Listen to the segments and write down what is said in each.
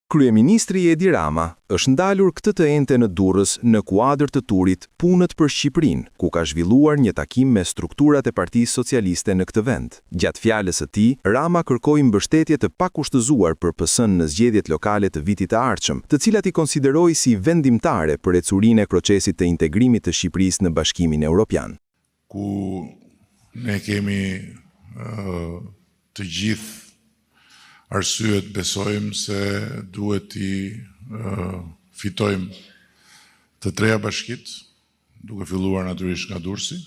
Kryeministri Edi Rama është ndalur këtë të enjte në Durrës në kuadër të turit Punët për Shqipërinë, ku ka zhvilluar një takim me strukturat e Partisë Socialiste në këtë vend. Gjatë fjalës së tij, Rama kërkoi mbështetje të pakushtëzuar për PS-në në zgjedhjet lokale të vitit të ardhshëm, të cilat i konsideroi si vendimtare për ecurinë e procesit të integrimit të Shqipërisë në Bashkimin Europian. Ku ne kemi të gjithë arsyet besojmë se duhet t'i fitojmë të treja bashkitë, duke filluar natyrisht nga Durrësi,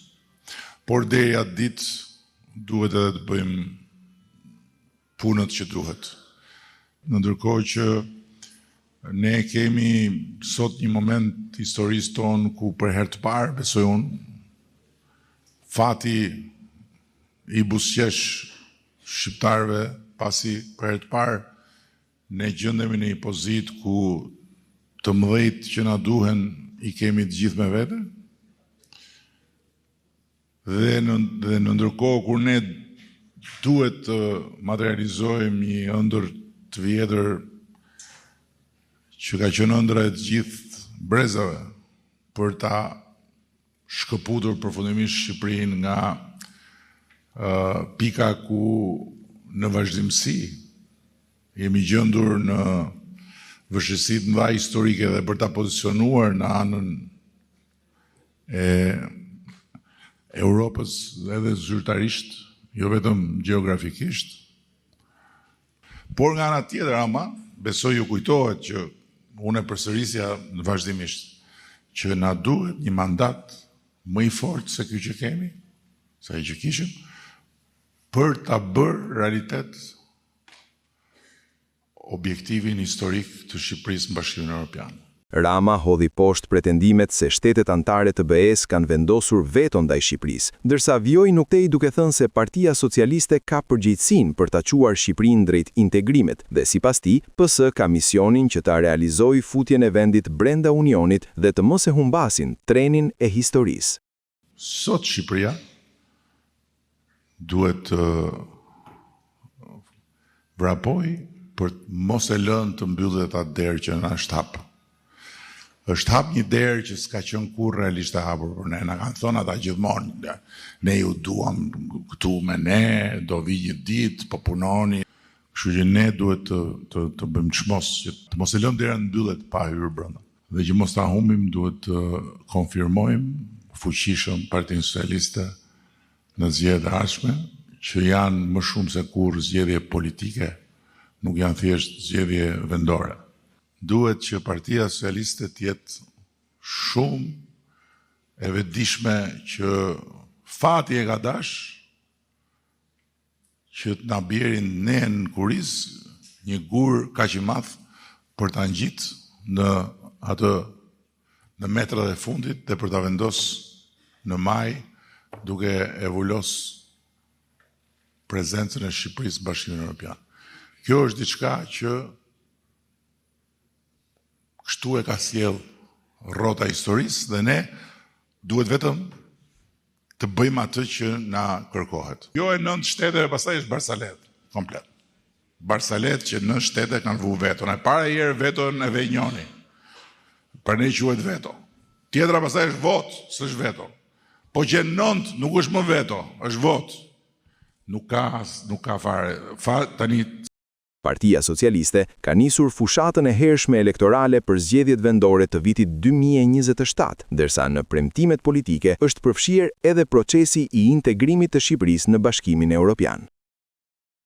por deri atë ditë duhet edhe të bëjmë punët që duhet. Në ndërkohë që ne kemi sot një moment të historisë tonë ku për herë të parë, besoj unë, fati i buzëqesh shqiptarëve, pasi për herë të parë ne gjendemi në një pozitë ku të mëdhenjtë që na duhen i kemi të gjithë me vete. Dhe në dhe në ndërkohë kur ne duhet të materializojmë një ëndërr të vjetër që ka qenë ëndrra e të gjithë brezave për ta shkëputur përfundimisht Shqipërinë nga pika ku në vazhdimësi jemi gjendur në vështirësi të mëdha historike dhe për ta pozicionuar në anën e Europës edhe zyrtarisht, jo vetëm gjeografikisht. Por nga ana tjetër ama, besoj ju kujtohet që unë e përsërisja vazhdimisht, që na duhet një mandat më i fortë se ky që kemi, se ai që kishim, për ta bërë realitet objektivin historik të Shqipërisë në Bashkimin Europian. Rama hodhi poshtë pretendimet se shtetet anëtare të BE-së kanë vendosur veto ndaj Shqipërisë, ndërsa vijoi më tej duke thënë se Partia Socialiste ka përgjegjësinë për ta çuar Shqipërinë drejt integrimit dhe sipas tij, PS ka misionin që ta realizojë futjen e vendit brenda Unionit dhe të mos e humbasin trenin e historisë. Sot Shqipëria duhet të vrapojë për të mos e lënë të mbyllet atë derë që na është hap. Është hap një derë që s'ka qenë kurrë realisht e hapur për ne. Na kanë thënë ata gjithmonë, ne ju duam këtu me ne, do vijë një ditë, po punoni. Kështu që ne duhet të të, të bëjmë çmos që të mos e lëmë derën të mbyllet pa hyrë brenda. Dhe që mos ta humbim duhet të konfirmojmë fuqishëm Partinë Socialiste në zgjedhjet e ardhshme, që janë më shumë se kurrë zgjedhje politike, nuk janë thjesht zgjedhje vendore. Duhet që Partia Socialiste të jetë shumë e vetëdijshme që fati e ka dash që të na bjerin ne në kurriz një gur kaq i madh për ta ngjit në atë në metrat e fundit dhe për ta vendos në majë duke e vulos prezencën e Shqipërisë në Bashkimin Europian. Kjo është diçka që kështu e ka sjellë rrota e historisë dhe ne duhet vetëm të bëjmë atë që na kërkohet. Jo e nëntë shteteve pastaj është barcaletë, komplet. Barcaletë që nëntë shtete kanë vu veton. E para herë veton e ve njoni. Për ne quhet veto. Tjetra pastaj është votë, s'është veto. Po qe nëntë nuk është më veto, është votë. Nuk ka, nuk ka fare. Fa, tani Partia Socialiste ka nisur fushatën e hershme elektorale për zgjedhjet vendore të vitit 2027, ndërsa në premtimet politike është përfshirë edhe procesi i integrimit të Shqipërisë në Bashkimin Europian.